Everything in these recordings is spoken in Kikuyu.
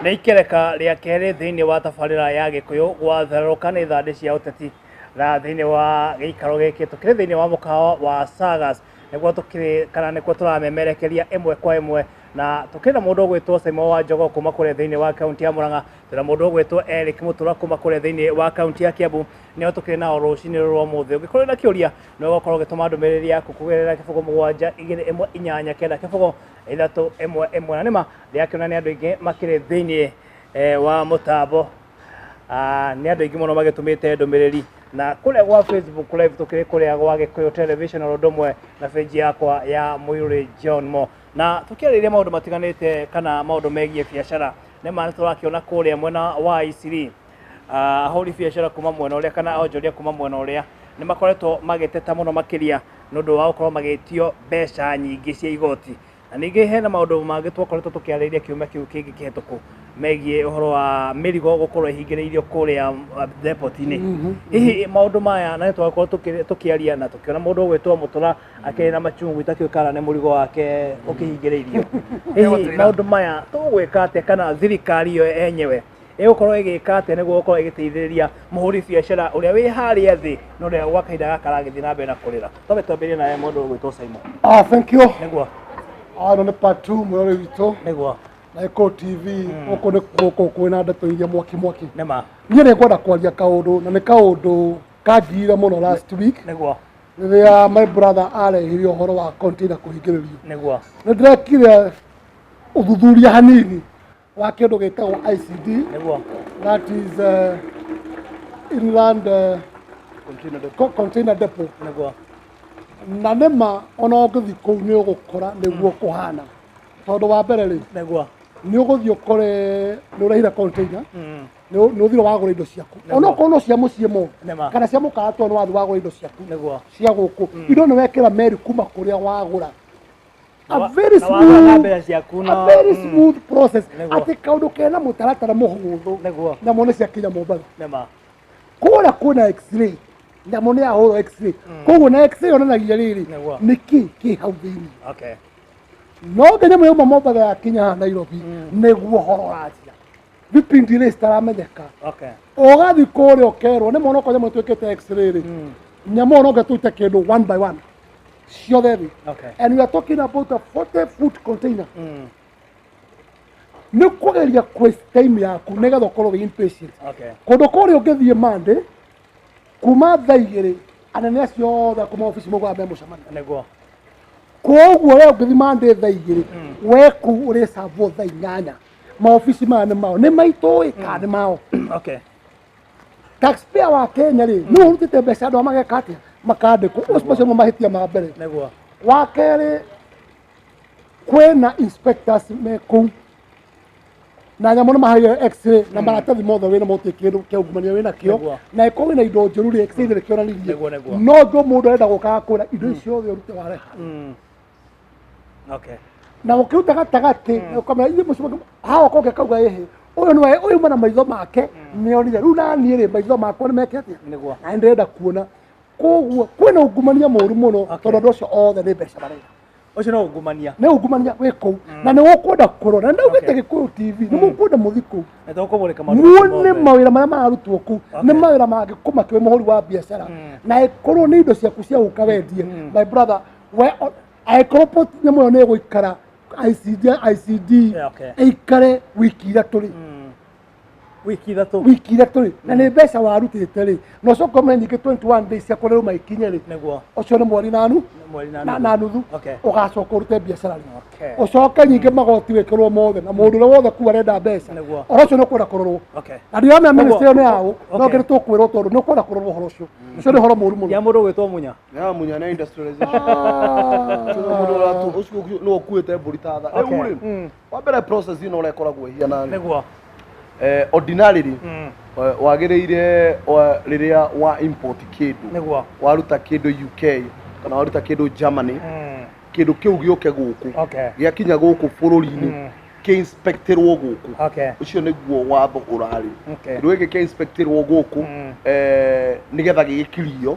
Nĩ ikereka rĩa kerĩ thĩinĩ wa tabarĩra ya Gĩkũyũ gwatherũka nĩ thandĩ cia ũteti na thĩinĩ wa gĩikaro gĩkĩ tũkĩrĩ thĩinĩ wa mũkawa wa Sagas nĩguo tũkĩrĩ kana nĩkuo tũramemerekeria ĩmwe kwa ĩmwe na tũkĩrĩ na mũndũ ũgwĩtwo Simon wa Njogo kuma kũrĩa thĩinĩ wa kaunti ya Murang'a, twĩna mũndũ ũgwĩtwo Eric Mũtura kuma kũrĩa thĩinĩ wa kaunti ya Kiambu, nĩo tũkĩrĩ nao rũcinĩ rũrũ rwa ũmũthĩ. Ũngĩkorwo wĩna kĩũria nĩ ũgũkorwo ũgĩtũma ndũmĩrĩri yaku kũgerera 0721890311 na nĩma ndĩrakĩona nĩ andũ aingĩ makĩrĩ thĩinĩ wa mũtambo. Nĩ andũ aingĩ mũno magĩtũmĩte ndũmĩrĩri na kũrĩa gwa Facebook live tũkĩrĩ kũrĩa gwa Gĩkũyũ Television oro ũndũ ũmwe na page yakwa ya Mũirũrĩ John Mo, na tũkĩarĩrĩria maũndũ matiganĩte kana maũndũ megiĩ biacara. Nĩma nĩ tũrakĩona kũrĩa mwena wa Isiri ahũri biacara kuma mwena ũrĩa kana onjoria kuma mwena ũrĩa nĩ makoretwo magĩteta mũno makĩria nĩ ũndũ wa gũkorwo magĩtio mbeca nyingĩ cia igoti. Na ningĩ hena maũndũ mangĩ twakoretwo tũkĩarĩrĩria kiumia kĩu kĩngĩ kĩhetũku megiĩ ũhoro wa mĩrigo gũkorwo ĩhingĩrĩirio kũrĩa depot-inĩ. Hihi maũndũ maya, na nĩ twakorwo tũkĩaria na tũkĩona mũndũ ũgwĩtwo Mũtũra akĩrĩ na machungu itakĩũĩ kana nĩ mũrigo wake ũkĩhingĩrĩirio. Hihi maũndũ maya tũgwĩka atĩa kana thirikari yo yenyewe ĩgũkorwo ĩgĩka atĩa nĩguo gũkorwo ĩgĩteithĩrĩria mũhũri biacara ũrĩa wĩ harĩa thĩ na ũrĩa gwa kahinda gaka aragĩthiĩ na mbere na kũrĩra? Twambe twambĩrĩrie nawe mũndũ ũgwĩtwo Simon. Ah, thank you. Nĩguo. Ah, ĩno nĩ part 2 mwĩrori witũ. Nĩguo. Na Gĩkũyũ TV gũkũ nĩ gũkũ kwĩna ndeto iria mwaki mwaki. Nĩma. Niĩ nĩ ngwenda kwaria kaũndũ na nĩ kaũndũ kangiire mũno last week. Nĩguo. Rĩrĩa my brother arehire ũhoro wa container kũhingĩrĩrio. Nĩguo. Nĩ ndĩrekire ũthuthuria hanini wa kĩndũ gĩtagwo ICD. Nĩguo. That is inland container depot. Nĩguo. Na nĩma ona ũngĩthiĩ kũu nĩ ũgũkora nĩguo kũhana, tondũ wa mbere rĩ, nĩ ũgũthiĩ ũkore nĩ ũrehire container, nĩ ũthire wagũra indo ciaku, ona okorwo no cia mũciĩ mo kana cia mũkawa, nĩ wathiĩ wagũra indo ciaku cia gũkũ, indo nĩ wekĩra meri kuma kũrĩa wagũra, a very Na wagũra na smooth mbeca ciaku a very smooth process, atĩ kaũndũ kena mũtaratara mũhũthũ. Nyamũ nĩ ciakinya Mombatha. Kũrĩa kwĩna X-ray, nyamũ nĩ yahũrwo X-ray, koguo na X-ray yonanagia rĩrĩ nĩ kĩ kĩ hau thĩinĩ. No nginya nyamũ yauma Mombatha yakinya haha Nairobi nĩguo horo ũranjia vipindi rĩ citaramenyeka. Ũgathiĩ kũrĩa ũkerwo nĩ mwana okorwo nyamũ ĩtuĩkĩte X-ray rĩ, nyamũ ĩyo no nginya tũrute kĩndũ one by one ciothe thĩ. And we are talking about a 40-foot container. Nĩ kũgeria waste time yaku nĩgetha ũkorwo wĩ impatient. Kũndũ kũrĩa ũngĩthiĩ Monday kuma thaa 2, anene acio othe kuma obici maugaga me mũcemanio. Koguo we ũngĩthiĩ Monday thaa 2, we kũu ũrĩcabwo thaa 8. Maobici maya nĩ mao, nĩ maitũ ĩ kana nĩ mao? Taxpayer wa Kenya rĩ, nĩ ũrutĩte mbeca, andũ aya mageka atĩa makandĩkwo? Ũcio macio nĩmo mahĩtia ma mbere. Wa kerĩ, kwĩna inspectors me kũu na nyamũ nĩ mahaire X-ray na maratathi mothe wĩna mo, gũtirĩ kĩndũ kĩa ungumania wĩna kĩo. Na ĩkorwo wĩna indo njũru rĩ, X-ray nĩ kĩonanirie. Nĩguo. No ngo mũndũ arenda gũkaga kwĩra indo icio othe ũrute wareha na ũkĩruta gatagatĩ ũkamenya ithuĩ mũciĩ hawa koke kauga ĩhĩ, ũyũ nĩwe ũyũ uma na maitho make nĩonire rĩu, na niĩ rĩ, maitho makwa nĩ meke atĩa? Na nĩ ndĩrenda kuona. Koguo kwĩna ungumania mũru mũno, tondũ andũ acio othe nĩ mbeca marenda. Ũcio no ungumania. Nĩ ungumania wĩ kũu na nĩ ũkwenda kũrora na ndaugĩte Gĩkũyũ TV nĩ mũkwenda mũthi kũu Na tũkũmũrĩka maũndũ macio muone mothe. Mawĩra marĩa mararutwo kũu nĩ mawĩra mangĩkũmakia wĩ mũhũri wa biacara, na ĩkorwo nĩ indo ciaku cia gũka wendie, my brother, we angĩkorwo port nyamũ ĩyo nĩ ĩgũikara ICD ICD ĩikare wiki 3 rĩ, Wiki 3. Wiki 3 rĩ, na nĩ mbeca warutĩte rĩ, na ũcoke ũmenye ningĩ 21 days cia kũrĩa rĩu ikinye rĩ, ũcio nĩ mweri na Mweri na na nuthu. Na nuthu. Ũgacoka ũrute biacara rĩ, ũcoke nyingĩ magoti wĩkĩrwo mothe na mũndũ ũrĩa wothe kuu arenda mbeca. Ũhoro ũcio nĩ ũkwenda kũrorwo na ndiramenya ministry ĩyo nĩ yaũ, no ngĩrĩ tũkwĩrwo tondũ nĩ ũkwenda kũrorwo ũhoro ũcio. Ũcio nĩ ũhoro mũru mũno. Ya mũndũ ũgwĩtwo Munya. Ya Munya na industrialization. Ũcio mũndũ ũcio nĩwe ũkuĩte mbũri ta tha. Rĩu rĩ, wa mbere process ĩno ũrĩa ĩkoragwo ĩhiana rĩ, ordinarily wagĩrĩire rĩrĩa wa import kĩndũ, waruta kĩndũ UK kana waruta kĩndũ Germany, kĩndũ kĩu gĩũke gũkũ, gĩakinya gũkũ bũrũri-inĩ kĩ-inspectĩrwo gũkũ. Ũcio nĩguo watho ũrarĩ. Kĩndũ gĩkĩ kĩ-inspectĩrwo gũkũ nĩgetha gĩgĩkirio.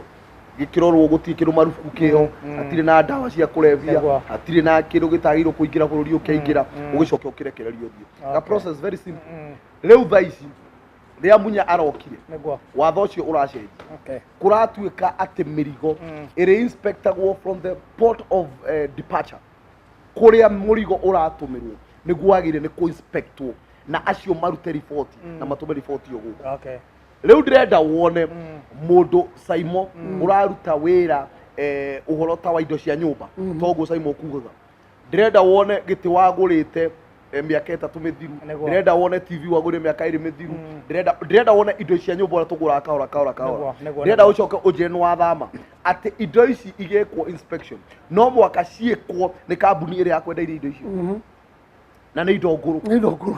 Gĩkĩrorwo gũtirĩ kĩndũ marubuku kĩho, hatirĩ na ndawa cia kũrebia, hatirĩ na kĩndũ gĩtagĩrĩirwo kũingĩra bũrũri ũkĩingĩra, ũgĩcoke ũkĩrekererio ũthiĩ. A process very simple. Rĩu thaa ici rĩrĩa Munya arokire, watho ũcio ũracenjia. Kũratuĩka atĩ mĩrigo ĩrĩ inspectagwo from the port of departure, kũrĩa mũrigo ũratũmĩrwo nĩguo wagĩrĩire nĩ kũ-inspectwo na acio marute riboti na matũme riboti ĩyo gũkũ. Rĩu ndĩrenda wone mũndũ Saimo ũraruta wĩra ũhoro ta wa indo cia nyũmba, toguo Saimo kugaga. Ndĩrenda wone gĩtĩ wagũrĩte mĩaka 3 mĩthiru. Ndĩrenda wone TV wagũrire mĩaka 2 mĩthiru. Ndĩrenda wone indo cia nyũmba ũrĩa tũgũraga kahora kahora kahora. Ndĩrenda ũcoke ũnjĩre nĩ wathama atĩ indo ici igĩkwo inspection no mwaka ciĩkwo nĩ kambuni ĩrĩa yakwendeirie indo icio, na nĩ indo ngũrũ. Nĩ indo ngũrũ.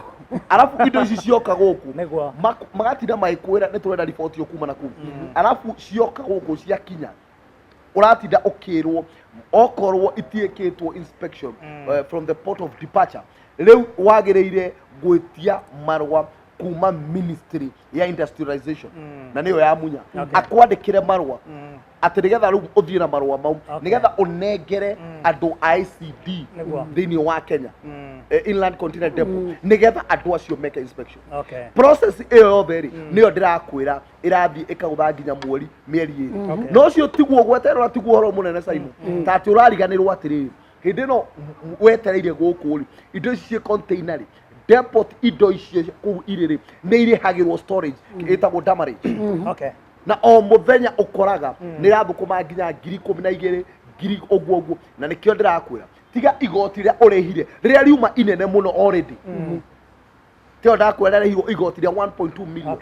Arabu indo ici cioka gũkũ, magatinda magĩkwĩra nĩ tũrenda riboti ĩyo kuma na kũu. Arabu cioka gũkũ, ciakinya ũratinda ũkĩrwo okorwo itiĩkĩtwo inspection from the port of departure, rĩu wagĩrĩire gwĩtia marũa kuma Ministry ya Industrialization, na nĩyo ya Munya, akwandĩkĩre marũa atĩ nĩgetha rĩu ũthiĩ na marũa mau, nĩgetha ũnengere andũ a ICD thĩinĩ wa Kenya, Inland Container Depot, nĩgetha andũ acio meke inspection. Process ĩyo yothe rĩ, nĩyo ndĩrakwĩra ĩrathiĩ ĩkagũtha nginya mweri mĩeri 2. No ũcio tiguo gweterera, tiguo ũhoro mũnene Simon, ta atĩ ũrariganĩrwo atĩrĩrĩ, hĩndĩ ĩno wetereire gũkũ rĩ, indo ici ciĩ container rĩ, depot, indo icio kũu irĩ rĩ, nĩ irĩhagĩrwo storage ĩtagwo demurrage. Na o mũthenya ũkoraga nĩ ĩrathũkũma nginya 12,000, ngiri ũguo ũguo. Na nĩkĩo ndĩrakwĩra tiga igoti rĩrĩa ũrĩhire rĩrĩa riuma inene mũno already, tĩo ndakwĩra rĩhirwo igoti rĩa 1.2 million.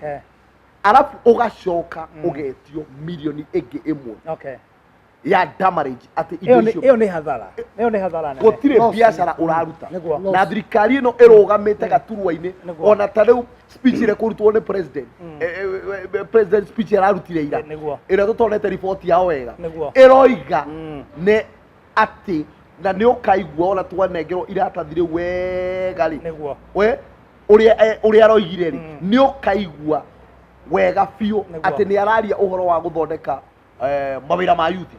Arabu ũgacoka ũgetio milioni ĩngĩ 1 ya demurrage atĩ indo Ĩyo nĩ icio ĩyo nĩ hathara. Ĩyo nĩ hathara nene. Gũtirĩ Loss. biacara ũraruta. Na thirikari ĩno ĩrũgamĩte gaturwa-inĩ. Ona ta rĩu speech ĩrĩa kũrutwo nĩ president, president speech ararutire ira, ĩrĩa tũtonete riboti yao wega, ĩroiga nĩ atĩ na nĩ ũkaigua ona twanengerwo iratathi rĩu wega rĩ, we ũrĩa aroigire rĩ, nĩ ũkaigua wega biũ atĩ nĩ araria ũhoro wa gũthondeka mawĩra ma yuthi.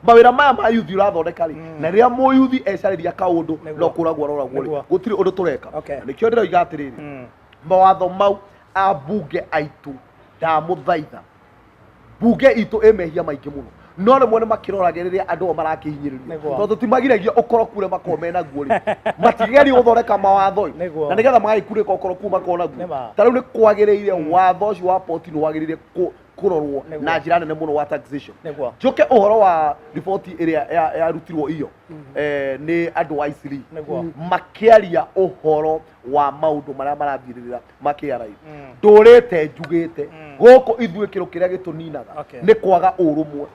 Mawĩra maya ma yuthi ũrathondeka rĩ, na rĩrĩa mũyuthi ecarĩria kaũndũ, no kũragwo aroragwo rĩ, gũtirĩ ũndũ tũreka. Na nĩkĩo ndĩroiga atĩrĩrĩ, mawatho mau ambunge aitũ, ndamũthaitha, bunge itũ ĩ mehia maingĩ mũno, no rĩmwe nĩ makĩrorage rĩrĩa andũ ao marakĩhinyĩrĩrio, tondũ timagiragia ũkoroku ũrĩa makoragwo menaguo rĩ, matigeria gũthondeka mawatho ĩ, na nĩgetha magagĩkunĩka ũkoroku makoragwo naguo. Ta rĩu nĩ kwagĩrĩire watho ũcio wa poti nĩ wagĩrĩire kũrorwo na njĩra nene mũno wa taxation. Njoke ũhoro wa riboti ĩrĩa yarutirwo iyo nĩ andũ a Isiri, makĩaria ũhoro wa maũndũ marĩa marathiĩrĩra ma KRA. Ndũrĩte njugĩte gũkũ ithuĩ kĩro kĩrĩa gĩtũninaga nĩ kwaga ũrũmwe,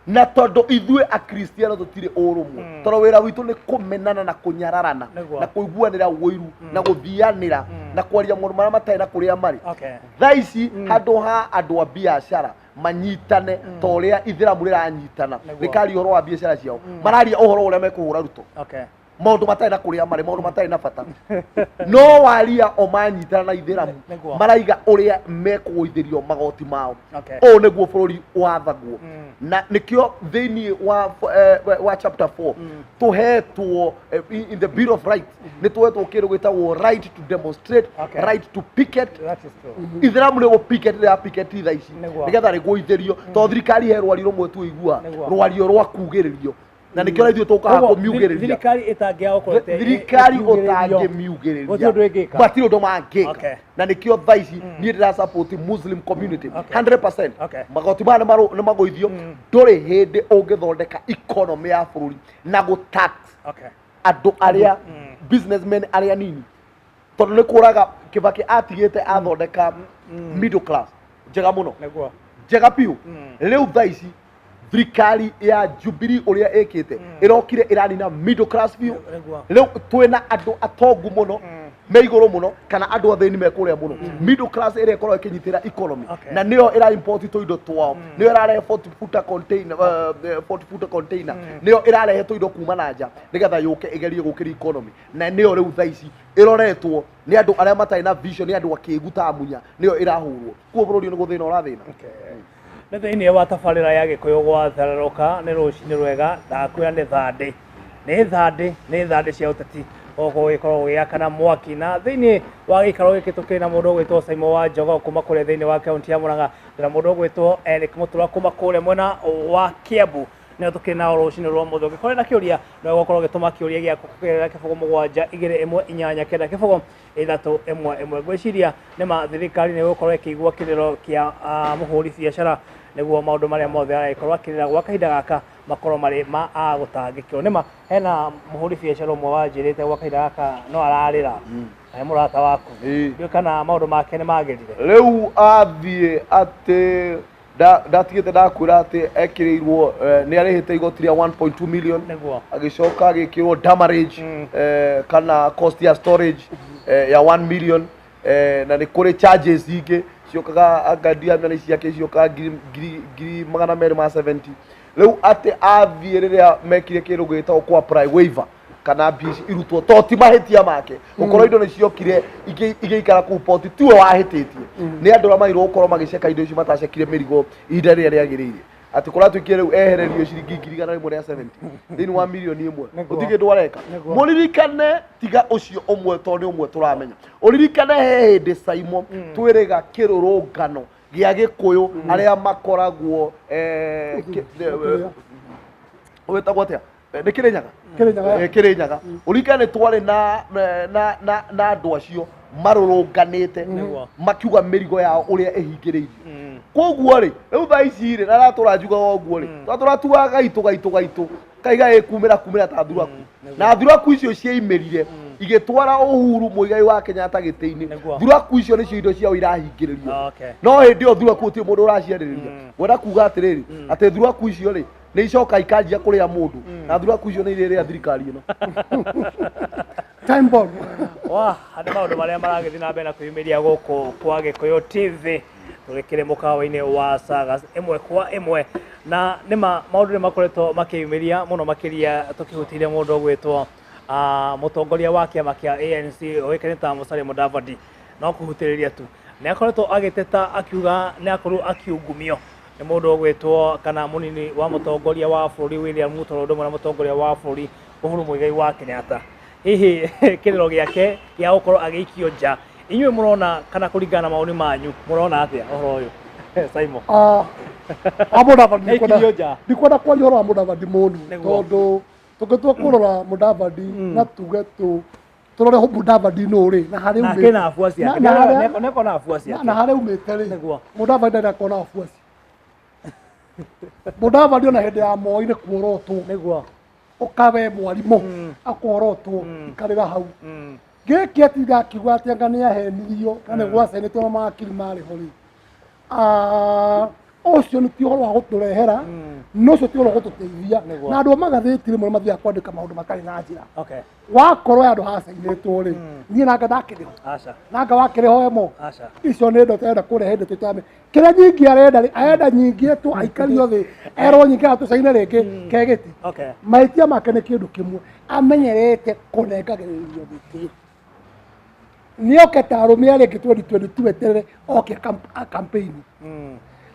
na tondũ ithuĩ akristiano tũtirĩ ũrũmwe, tondũ wĩra witũ nĩ kũmenana na kũnyararana na kũiguanĩra ũiru na gũthianĩra na kwaria maũndũ marĩa matarĩ na kũrĩa marĩ. Thaa ici handũ ha andũ a biacara manyitane ta ũrĩa ithĩramu rĩranyitana, rĩkaria ũhoro wa biacara ciao, mararia ũhoro ũrĩa mekũhũra Ruto, maũndũ matarĩ na kũrĩa marĩ, maũndũ matarĩ na bata. No waria o manyitana na ithĩramu, maraiga ũrĩa mekũgũithĩrio magoti mao. Ũũ nĩguo bũrũri wathagwo. Na nĩkĩo thĩinĩ wa chapter 4 tũhetwo, in the Bill of Rights nĩ tũhetwo kĩndũ gĩtagwo right to demonstrate, right to picket. That is true. Ithĩramu nĩ gũ picket rĩra picket thaa ici nĩgetha rĩgũithĩrio, tondũ thirikari he rwario rũmwe tuigua, rwario rwa kugĩrĩrio, na nĩkĩo ithuĩ tũkaga Koguo, kũmiugĩrĩria. Thirikari ĩtangĩaga gũkorwo Thirikari ĩkiugĩrĩrio. ũtangĩmiugĩrĩria Gũtirĩ ũndũ ĩngĩka. Matirĩ ũndũ mangĩka. Na nĩkĩo thaa ici niĩ ndĩra support Muslim community 100%. Magoti maya nĩ magũithio. Ndũrĩ hĩndĩ ũngĩthondeka economy ya bũrũri na gũ tax andũ arĩa businessmen arĩa nini, tondũ nĩ kũraga Kibaki atigĩte athondeka middle class njega mũno, njega biũ. Rĩu thaa ici thirikari ya Jubilee ũrĩa ĩkĩte, ĩrokire ĩranina middle class biũ. Rĩu twĩna andũ atongu mũno me igũrũ mũno kana andũ athĩni me kũrĩa mũno. Middle class ĩrĩa ĩkoragwo ĩkĩnyitĩra economy, na nĩyo ĩra import tũindo twao, nĩyo ĩrarehe 40 footer container, 40 footer container, nĩyo ĩrarehe tũindo kuma na nja nĩgetha yũke ĩgerie gũkĩria economy, na nĩyo rĩu thaa ici ĩroretwo nĩ andũ arĩa matarĩ na vision, nĩ andũ akĩgu ta Munya, nĩyo ĩrahũrwo kuo bũrũri. Nĩ gũthĩna ũrathĩna. Nĩ thĩinĩ wa tabarĩra ya Gĩkũyũ gwa thererũka nĩ rũcinĩ rwega ndakwĩra nĩ thandĩ nĩ thandĩ nĩ thandĩ cia ũteti gũkũ gũgĩkorwo gũgĩakana mwaki na thĩinĩ wa gĩikaro gĩkĩ tũkĩrĩ na mũndũ ũgwĩtwo Simon wa Njogoo kuma kũrĩa thĩinĩ wa kaunti ya Murang'a na mũndũ ũgwĩtwo Eric Mutura kuma kũrĩa mwena wa Kiambu nĩo tũkĩrĩ nao rũcinĩ rwa ũmũthĩ. Ũngĩkorwo na kĩũria no ũgũkorwo ũgĩtũma kĩũria gĩaku kũgerera 0 7 2 1 8 9 0 3 1 1. Ngwĩciria nĩ ma thirikari nĩ ĩgũkorwo ĩkĩigua kĩrĩro kĩa mũhũri biacara nĩguo maũndũ marĩa mothe aragĩkorwo akĩrĩra gwa kahinda gaka makorwo marĩ ma gũtangĩkĩrwo. Nĩ ma hena mũhũri biacara ũmwe wanjĩrĩte gwa kahinda gaka no ararĩra na nĩ mũrata waku, ndiũĩ kana maũndũ make nĩ magĩrire. Rĩu athiĩ atĩ ndatigĩte ndakwĩra atĩ ekĩrĩirwo nĩ arĩhĩte igoti rĩa 1.2 million agĩcoka agĩkĩrwo damage kana cost ya storage ya 1 million na nĩ kũrĩ charges ingĩ ciokaga anga ndiamenya ciake ciokaga ngiri 270. Rĩu atĩ athiĩ rĩrĩa mekire kĩndũ gĩtagwo kũ apply waiver kana mbia ici irutwo to ti mahĩtia make gũkorwo indo nĩ ciokire igĩikara kũu poti tiwe wahĩtĩtie nĩ andũ arĩa magĩrĩirwo gũkorwo magĩceka indo icio matacekire mĩrigo ihinda rĩrĩa rĩagĩrĩire atĩ kũratuĩkire rĩu ehererio ciringi 170,000 thĩinĩ wa mirioni 1 gũtirĩ kĩndũ areka. Mũririkane tiga ũcio ũmwe tondũ nĩ ũmwe tũramenya ũririkane he hĩndĩ Simon twĩrĩga kĩrũrũngano gĩa Gĩkũyũ arĩa makoragwo wĩtagwo atĩa nĩ Kĩrĩnyaga Kĩrĩnyaga Kĩrĩnyaga ũririkane twarĩ na andũ acio marũrũnganĩte makiuga mĩrigo yao ũrĩa ĩhingĩrĩirio. Koguo rĩ rĩu thaa ici rĩ na ratũra njugaga ũguo rĩ twatũra gaitũ gaitũ gaitũ kaiga ĩkumĩra kumĩra ta thuraku na thuraku icio ciaimĩrire igĩtwara Uhuru Muigai wa Kenyatta gĩtĩ-inĩ. Thuraku icio nĩcio indo ciao irahingĩrĩrio no hĩndĩ ĩyo thuraku gũtirĩ mũndũ ũraciarĩrĩria. Ngwenda kuga atĩrĩrĩ atĩ thuraku icio rĩ nĩ icoka ikanjia kũrĩa mũndũ na thuraku icio nĩ irĩrĩa thirikari ĩno. Time bomb. Wa nĩ maũndũ marĩa maragĩthiĩ na mbere na kwĩyumĩria gũkũ kwa Gĩkũyũ TV tũgĩkĩrĩ mũkawa-inĩ wa Sagas ĩmwe kwa ĩmwe na nĩma maũndũ nĩ makoretwo makĩyumĩria mũno makĩria tũkĩhutĩire mũndũ ũgwĩtwo mũtongoria wa kĩama kĩa ANC ũĩkaine ta Musalia Mudavadi no kũhutĩrĩria tu nĩ akoretwo agĩteta akiuga nĩ akorirwo akiungumio nĩ mũndũ ũgwĩtwo kana mũnini wa mũtongoria wa bũrũri William Ruto ũndũ ũmwe na mũtongoria wa bũrũri Uhuru Muigai wa Kenyatta. Hihi kĩrĩro gĩake gĩa gũkorwo agĩikio nja inyuĩ mũrona kana kũringana na mawoni manyu mũrona atĩa ũhoro ũyũ? Simon Mudavadi ndikwenda kwaria ũhoro wa Mudavadi mũno tondũ tũngĩtua kũrora Mudavadi na tuge tũrore Mudavadi nũ rĩ na harĩa umĩte na afuasi ake na afuasi ake na harĩa umĩte rĩ Mudavadi ndarĩ akorwo na afuasi. Mudavadi ona hĩndĩ ya Moi nĩ kuorotwo nĩguo ũkawe mwarimũ akorotwo ikarĩra hau gĩkĩ atinda akiuga atĩ anga nĩ ahenirio na nĩ gwacenetwo na mawakiri marĩ ho rĩ ũcio nĩ ti ũhoro wa gũtũrehera no ũcio ti ũhoro wa gũtũteithia na andũ a magathĩti rĩmwe nĩ mathiaga kwandĩka maũndũ matarĩ na njĩra. Wakorwo handũ hacainĩtwo rĩ niĩ nanga ndakĩrĩ ho nanga wakĩrĩ ho emo icio nĩ ndoto arenda kũrehe ndeto itame kĩrĩa nyingĩ arenda rĩ arenda nyingĩ etwo aikario thĩ erwo nyingĩ atũcaine rĩngĩ kegĩti. Mahĩtia make nĩ kĩndũ kĩmwe amenyerete kũnengagĩrĩrio gĩtĩ nĩoke ta arũme arĩa angĩ 2022 eterere oke campaign.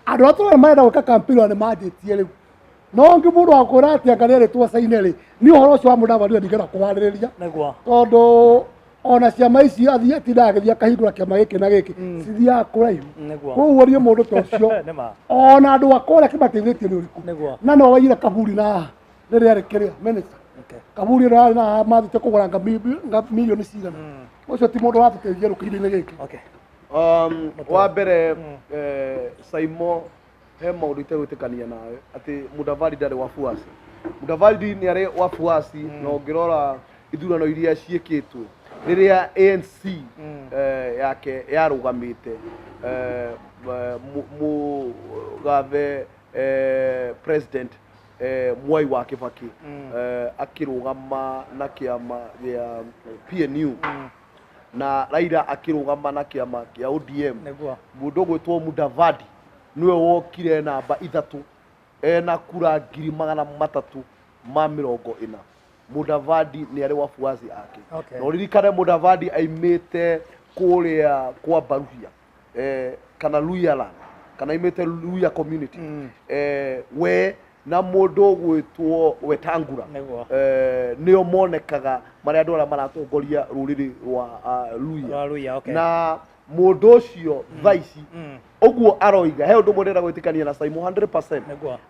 Andũ arĩa tũrona marenda gwĩka campaign ona nĩ manjĩtie rĩu no ũngĩ mũndũ wa kwĩra atĩ anga nĩerĩtwo caine rĩ niĩ ũhoro ũcio wa Mudavadi ndingĩenda kũwarĩrĩria tondũ ona ciama ici athiĩ atindaga agĩthiĩ akahingũra kĩama gĩkĩ na gĩkĩ cithiaga kũraihu koguo niĩ mũndũ ta ũcio ona andũ a kũrĩa kĩmateithĩtie nĩ ũrĩkũ na no waiyire kaburi na rĩrĩa arĩ kĩrĩa minister kaburi ĩno yarĩ na mathiĩte kũgũra nga milioni cigana ũcio ti mũndũ watũteithia rũkĩinĩ gĩkĩ. Wa mbere Simon he maũndũ itegwĩtĩkania nawe atĩ Mudavadi ndarĩ wafuasi. Mudavadi nĩ arĩ wafuasi na ũngĩrora ithurano iria ciĩkĩtwo rĩrĩa ANC yake yarũgamĩte mũgathe president Mwai wa Kibaki akĩrũgama na kĩama gĩa PNU na Raila akĩrũgama na kĩama kĩa ODM mũndũ ũgwĩtwo Mudavadi nĩwe wokire namba 3 ena kura 340,000. Mudavadi nĩ arĩ wafuasi ake. Na ũririkane Mudavadi aimĩte kũrĩa kwa Baruhia kana Luyaland Kana imĩte Luya community. We na mũndũ ũgwĩtwo Wetangula nĩo monekaga marĩa andũ arĩa maratongoria rũrĩrĩ rwa Luya. Rwa Luya, okay. Na mũndũ ũcio thaa ici ũguo aroiga he ũndũ ũmwe ndĩrenda gwĩtĩkania na Simon 100%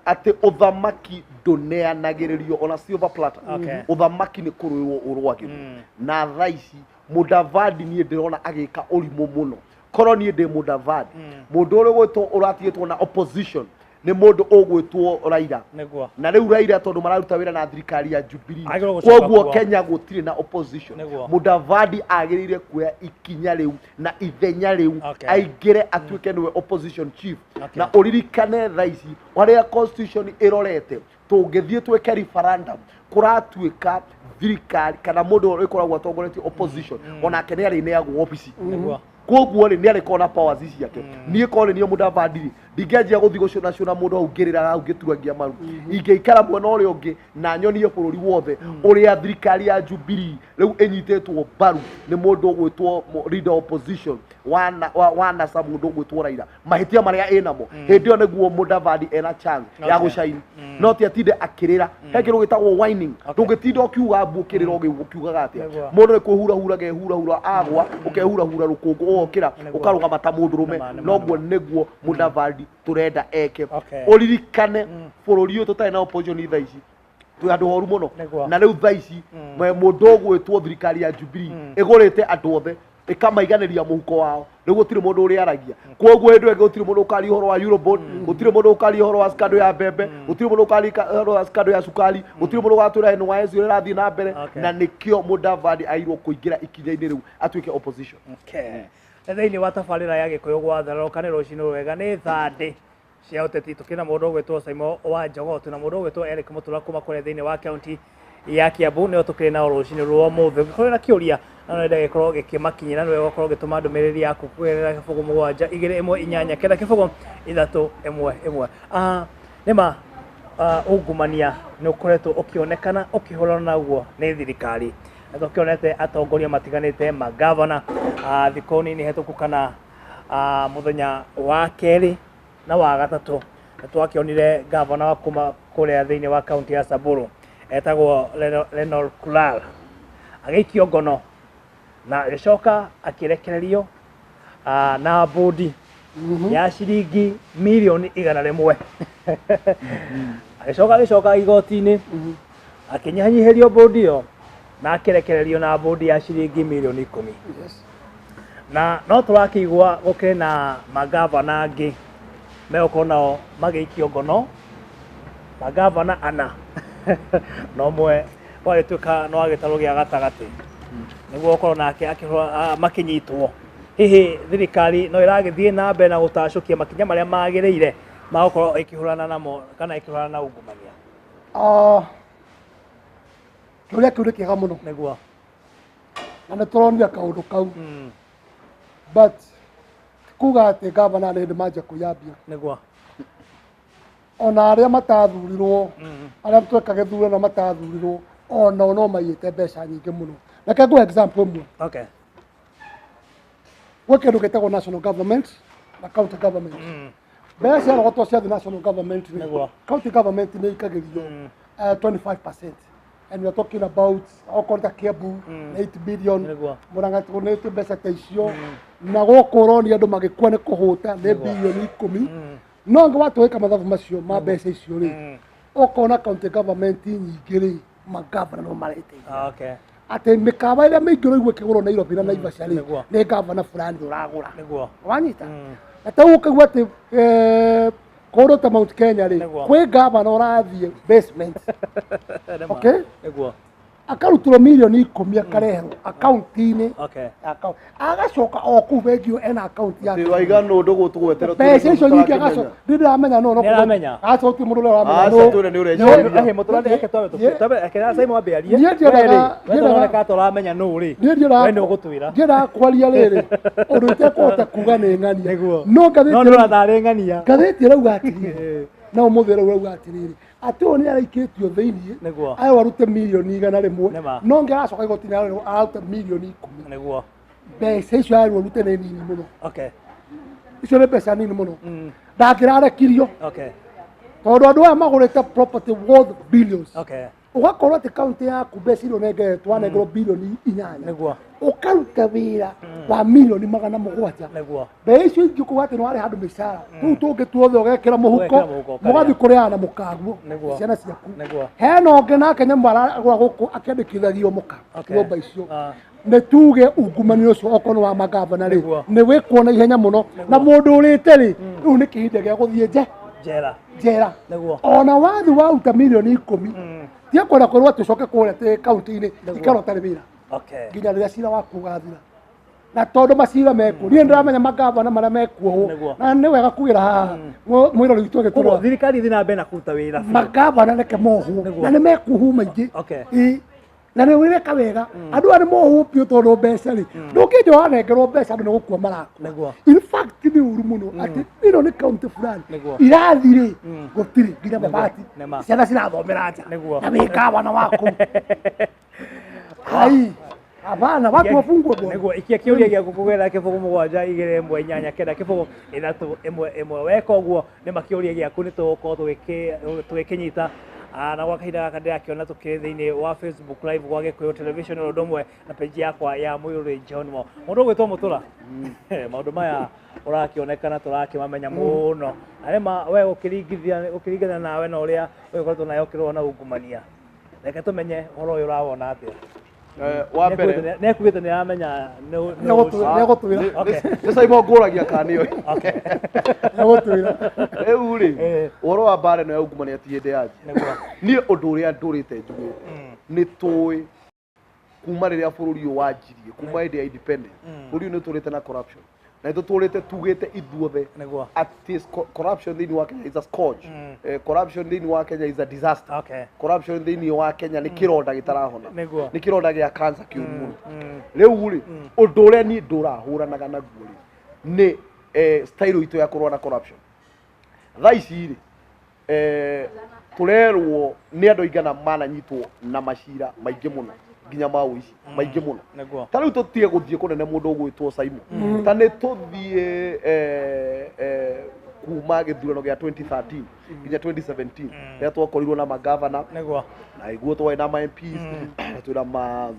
atĩ ũthamaki ndũneanagĩrĩrio ona silver platter. Ũthamaki nĩ kũrũĩrwo ũrũagĩrwo. Na thaa ici Mudavadi niĩ ndĩrona agĩka ũrimũ mũno. Korwo niĩ ndĩ Mudavadi, mũndũ ũrĩa ũgwĩtwo ũratigĩtwo na opposition nĩ mũndũ ũgwĩtwo Raila. Na rĩu Raila tondũ mararuta wĩra na thirikari ya Jubilee, Agĩrĩirwo gũcoka koguo kuo. Kenya gũtirĩ na opposition. Mudavadi agĩrĩire kuoya ikinya rĩu na ithenya rĩu, aingĩre atuĩke nĩwe opposition chief. Na ũririkane thaa ici harĩa constitution ĩrorete, tũngĩthiĩ twĩke referendum, kũratuĩka thirikari kana mũndũ ũrĩa ũkoragwo atongoretie opposition onake nĩ arĩneagwo obici. Koguo rĩ, nĩ arĩkorwo na powers ciake. Niĩ korwo nĩ niĩ Mudavadi rĩ, ndingĩanjia gũthiĩ gũcũnacũna mũndũ hau ngĩrĩraga hau ngĩturagia maru. Ingĩikara mwena ũrĩa ũngĩ na nyonie bũrũri wothe ũrĩa thirikari ya Jubilee rĩu ĩnyitĩtwo mbaru nĩ mũndũ ũgwĩtwo leader opposition wa NASA, mũndũ ũgwĩtwo Raila, mahĩtia marĩa ĩnamo. Hĩndĩ ĩyo nĩguo Mudavadi ena chance ya gũcaini, no ti atinde akĩrĩra. He kĩndũ gĩtagwo whining. Ndũngĩtinda ũkiuga mbu ũkĩrĩra ũkiugaga atĩa. Mũndũ nĩ kwĩhurahura gehurahura, agwa ũkehurahura rũkũngũ, ũgokĩra ũkarũgama ta mũndũrũme. Noguo nĩguo Mudavadi tũrenda eke. Ũririkane bũrũri ũyũ tũtarĩ na opposition thaa ici twĩ handũ horu mũno. Na rĩu thaa ici mũndũ ũgwĩtwo thirikari ya Jubilee ĩgũrĩte andũ othe ĩkamaiganĩria mũhuko wao, rĩu gũtirĩ mũndũ ũrĩaragia. Koguo hĩndĩ ĩyo ĩngĩ gũtirĩ mũndũ ũkaria ũhoro wa Eurobond, gũtirĩ mũndũ ũkaria ũhoro wa scandal ya mbembe, gũtirĩ mũndũ ũkaria ũhoro wa scandal ya cukari, gũtirĩ mũndũ ũgatwĩra NYS ũrĩa ĩrathiĩ na mbere. Na nĩkĩo Mudavadi agĩrĩirwo kũingĩra ikinya-inĩ rĩu atuĩke opposition. Thĩinĩ wa tabarĩra ya Gĩkũyũ gwatharũka nĩ rũcinĩ rwega, nĩ thandĩ cia ũteti, tũkĩrĩ na mũndũ ũgwĩtwo Simon wa Njogoo, twĩna mũndũ ũgwĩtwo Eric Mũtura kuma kũrĩa thĩinĩ wa kaunti ya Kiambu, nĩo tũkĩrĩ nao rũcinĩ rwa ũmũthĩ. Ũngĩkorwo na kĩũria na no wende gĩkorwo gĩkĩmakinyĩra, nĩ wega ũkorwo ũgĩtũma ndũmĩrĩri yaku kũgerera 0 7 2 1 8 9 0 3 1 1. Nĩma ungumania nĩ ũkoretwo ũkĩonekana ũkĩhũrana naguo nĩ thirikari, na tũkĩonete atongoria matiganĩte magavana thikũ nini hetũku kana mũthenya wa kerĩ na wa gatatũ, nĩ twakĩonire gavana wa kuma kũrĩa thĩinĩ wa kaunti ya Samburu etagwo Lenol Kulal agĩikio ngono na agĩcoka akĩrekererio na bũndi ya ciringi mirioni 100. Agĩcoka igoti-inĩ akĩnyihanyihĩrio bũndi ĩyo na akĩrekererio na bũndi ya ciringi mirioni 10. Na no tũrakĩigua gũkĩrĩ na magavana angĩ megũkorwo nao magĩikio ngono, magavana ana, na ũmwe gwagĩtuĩka no agĩtarwo gĩa gatagatĩ nĩguo gũkorwo nake makĩnyitwo. Hihi thirikari no ĩragĩthiĩ na mbere na gũtacũkia makinya marĩa magĩrĩire ma gũkorwo ĩkĩhũrana namo kana ĩkĩhũrana na ungumania? Kĩũria kĩu nĩ kĩega mũno. Na nĩ tũronire kaũndũ kau. But kuga atĩ gavana nĩ hĩndĩ manjia kwĩyambia. Ona arĩa matathurirwo, arĩa tweka gĩthurano matathurirwo, onao no maiyĩte mbeca nyingĩ mũno. Reke ngũhe example ĩmwe. Gwĩ kĩndũ gĩtagwo national government na county government. Mbeca ciarogotwo cia national government rĩ, county government nĩ ikagĩrio 25%. And we are talking about okorwo ta Kiambu 8 billion, Murang'a tũnĩte mbeca ta icio, na gũkũ ũronia andũ magĩkua nĩ kũhũta nĩ bilioni 10. No ngĩ watũĩka mathabu macio ma mbeca icio rĩ, ũkona county government nyingĩ rĩ, magavana no mareteithia. Atĩ mĩkawa ĩrĩa mĩingĩ ũraigua ĩkĩgũrwo Nairobi na Naivasha rĩ, nĩ gavana fulani ũragũra. Wanyita? Na ta ũkaigua atĩ kũndũ ta Mount Kenya rĩ, kwĩ gavana ũrathiĩ basement. Akarutĩrwo mirioni 10 akareherwo akaunti-inĩ. Agacoka o kũu bengi ĩyo ena akaunti yake. Atĩ waiga nũ ndũgũtũgwetera Mbeca icio nyingĩ agacoka. Ndĩ ndĩramenya nũ, no Nĩaramenya. Agacoka mũndũ ũrĩa ũramenya Aca, nũ. twĩre nĩ ũreciria. Ehe, mũtũra reke twambe tũ- twambe reke na Simon ambe arie. Niĩ ndiendaga- We rĩ, we ndiendaga- tũroneka tũramenya nũ rĩ. Niĩ ndiendaga- We nĩ ũgũtwĩra. Ndiendaga kwaria rĩrĩ ũndũ itekũhota kuga nĩ ng'ania. No ngathĩti No nĩ ũratharĩ ng'ania. Ngathĩti ĩrauga atĩrĩrĩ, na ũmũthĩ ĩrauga atĩrĩrĩ, atĩ ũyũ nĩ araikĩtio thĩiniĩ, ayo arute mirioni 100, no ngĩ aracoka igoti-inĩ araruta mirioni 10. Mbeca icio ararwo arute nĩ nini mũno. Icio nĩ mbeca nini mũno. Ndangĩrarekirio. Tondũ andũ aya magũrĩte property worth billions. Ũgakorwo atĩ kaunti yaku mbeca iria ũnengeretwo wanengerwo bilioni 8. Nĩguo. Ũkaruta wĩra wa milioni 700. Nĩguo. Mbeca icio ingĩ ũkauga atĩ nĩwarĩha andũ mĩcara. Tũu tũngĩ tuothe ũgekĩra mũhuko, Ũgekĩra mũhuko, mũgathiĩ kũrĩaga na mũkaguo Nĩguo. ciana ciaku. Nĩguo. Hena ũngĩ nake nyamũ aragũra gũkũ akĩandĩkithagio mũka nyũmba icio. Nĩ tuge ungumania ũcio okorwo nĩ wa magavana rĩ, Nĩguo. nĩ wĩkwo na ihenya mũno. Na mũndũ ũrĩte rĩ, rĩu nĩ kĩhinda gĩa gũthiĩ Njera. njera. Nĩguo. Ona wathi waruta milioni 10, tiga kwenda kwĩrwo atĩ ũcoke kũrĩa atĩ kaunti-inĩ, ikara ũtarĩ wĩra. Nginya rĩrĩa cira waku ũgathira. Na tondũ macira mekuo, niĩ ndĩramenya magavana marĩa mekuohwo, na nĩ wega kugĩra haha mwĩrori witũ Koguo agĩtũrora. thirikari ĩthiĩ na mbere na kũruta wĩra biũ. Magavana reke mohwo, na nĩ mekuohwo maingĩ. Okay. Na nĩ wĩreka wega. Andũ aya nĩ mohwo biũ tondũ mbeca rĩ, ndũngĩnja wanengerwo mbeca andũ nĩ gũkua marakua. Nĩguo. In fact nĩ ũru mũno atĩ ĩno nĩ kaunti fulani. Nĩguo. Irathi rĩ, gũtirĩ nginya mabati. Nĩma. Ciana cirathomera nja. Nĩguo. Na wĩ gavana wa kũu. Ai, hapana, watu wafungwe bwana. Nĩguo ikia kĩũria gĩaku kũgerera 0 7 2 1 8 9 0 3 1 1. Weka ũguo nĩma kĩũria gĩaku nĩ tũgũkorwo tũgĩkĩnyita. Na gwa kahinda gaka ndĩrakĩona tũkĩrĩ thĩinĩ wa Facebook live gwa Gĩkũyũ Television ũndũ ũmwe na page yakwa ya Mũirũrĩ John Mo. Mũndũ ũgwĩtwo Mũtũra, maũndũ maya ũrakĩonekana tũrakĩmamenya mũno. Na nĩma we ũkĩringithania nawe na ũrĩa ũgĩkoretwo nawe ũkĩrũa na ungumania. Reke tũmenye ũhoro ũyũ ũrawona atĩa. Wa mbere Nĩekugĩte nĩ aramenya Nĩegũtwĩra. Nĩ Simon ngũragia kana nĩoĩ. Nĩegũtwĩra. Rĩu rĩ, ũhoro wa mbara ĩno ya ungumania ti hĩndĩ yanjia. Nĩguo. Niĩ ũndũ ũrĩa ndũrĩte njugĩte nĩ tũĩ kuma rĩrĩa bũrũri ũyũ wanjirie, kuma hĩndĩ ya independence, bũrũri ũyũ nĩ ũtũrĩte na corruption. Na nĩ tũtũrĩte tugĩte ithuothe Nĩguo. atĩ corruption thĩinĩ wa Kenya is a scourge. Corruption thĩinĩ wa Kenya is a disaster. Corruption thĩinĩ wa Kenya nĩ kĩronda gĩtarahona. Nĩguo. Nĩ kĩronda gĩa cancer kĩũru mũno. Rĩu rĩ, ũndũ ũrĩa niĩ ndũrahũranaga naguo rĩ, nĩ style itũ ya kũrũa na corruption. Thaa ici rĩ, tũrerwo nĩ andũ aigana mananyitwo na macira maingĩ mũno nginya ma ũici maingĩ mũno. Nĩguo. Ta rĩu tũtige gũthiĩ kũnene mũndũ ũgwĩtwo Simon. Ta nĩ tũthiĩ kuma gĩthurano gĩa 2013 nginya 2017 rĩrĩa twakorirwo na magavana. Nĩguo. Na iguo twarĩ na ma MPs, na twĩna ma